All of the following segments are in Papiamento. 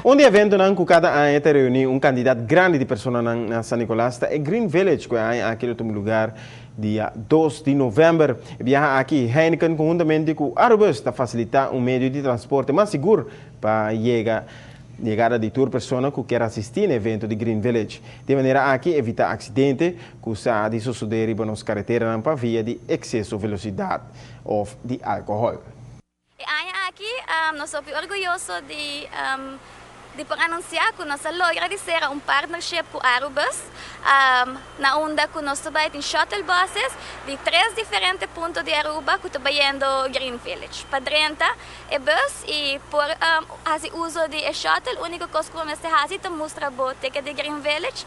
Un di e eventonan cu cada aña ta reuni un cantidad grandi di personanan na San Nicolas ta e Green Village cu e aña aki lo tuma lugar dia 2 di november. E biaha aki Heineken conhuntamente cu Arubus ta facilita un medio di transporte mas sigur pa yega yegada di tur persona cu kier asisti na e evento di Green Village. Di manera aki evita accidente cu sa di sucede riba nos careteranan pa via di exceso velocidad of di alcohol. E aña aki, nos ta orguyoso di por anuncia cu nos a logra di cera un partnership cu Arubus, na unda cu nos tambe tin shuttle buses di tres diferente punto di Aruba cu ta bayendo Green Village. Pa drenta e bus y por haci uso di shuttle, unico cos cu bo haci ta mustra bo ticket di Green Village,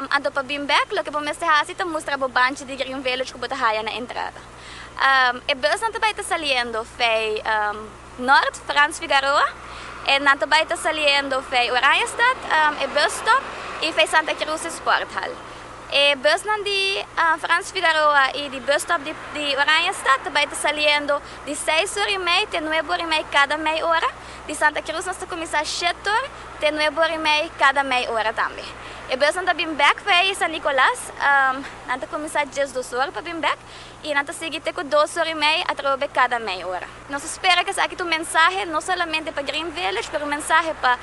anto pa bin back, loke bo haci ta mustra bo banchi di Green Village cu bo ta haya na entrada. E bus nan tambe ta saliendo for di Noord, Frans Figaroa, y nan tambe ta saliendo for di Oranjestad, e bus stop, y for di Santa Cruz Sporthal. E bus nan di Frans Figaroa y di bus stop di Oranjestad tambe ta saliendo di 6:30 te 9:30 cada mei ora. Di Santa Cruz nos ta cuminsa 7 or te 9:30 cada mei ora tambe. E bus nan ta bin back for di San Nicolas, nan ta cuminsa 12 or pa bin back, y nan ta sigui te cu 2:30 atrobe cada mei ora. Nos ta spera cu esaki ta un mensahe no solamente pa Green Village, mas un mensahe pa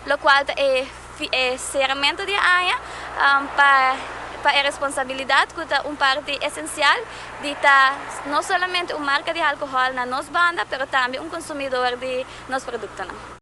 locual e ceramento di aña, pa e responsabilidad cu ta un parti esencial di ta no solamente un marca di alcohol na nos banda, mas tambe un consumidor di nos productonan.